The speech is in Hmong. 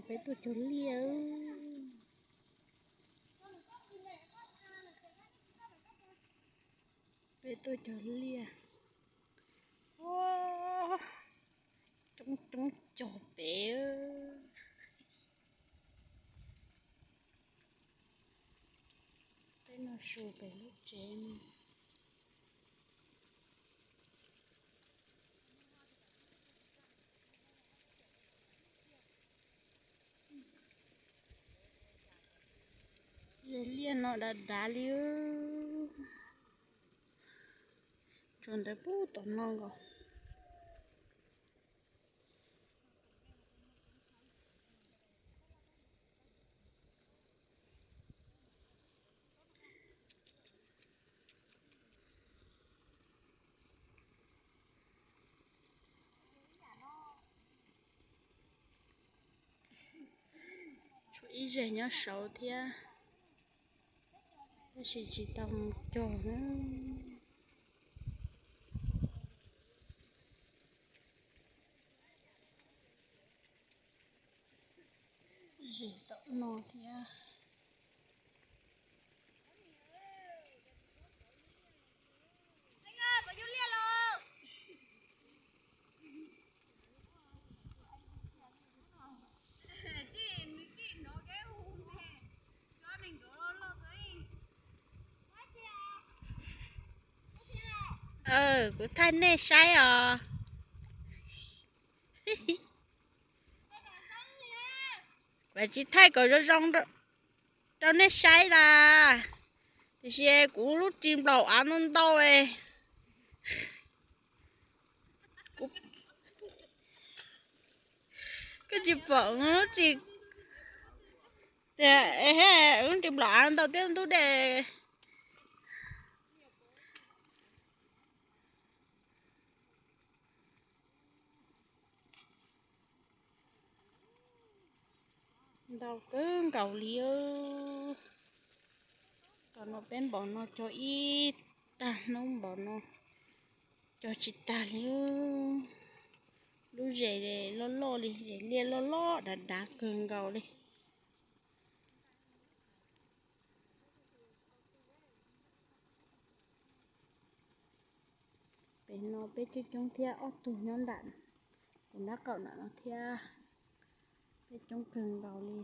Peb tuaj cog liaj. Peb tuaj cog liaj. Coob coob cog pem. Peb no su pem lub tsev no. Ze liaj no dav dav li. Tsuas ntawd pub tom no nkaus. Tshuav ib zeg nyob saud thiab, tab sis tsis tau mus cog na. Zeg tom no thiab. Kuv thaij nej saib os. Kuv tsis thaij kom zoo zoo rau nej saib las, tiam sis kuv lub ris nplaum av ntau ntau. Koj tsis pom lub ris, tias lub ris nplaum av ntau thiab ntub dej. Ntau kawg nkaus li. Tam no peb npaum no cog ib tag hnub npaum no, cog tsis tag li. Lub zes loj loj li, zes liaj loj loj dav dav kawg nkaus li. Pem no peb coob coob thiab, ob tug nyob nram kuv nraub qaum nram no thiab. Peb coob kawg nkaus li.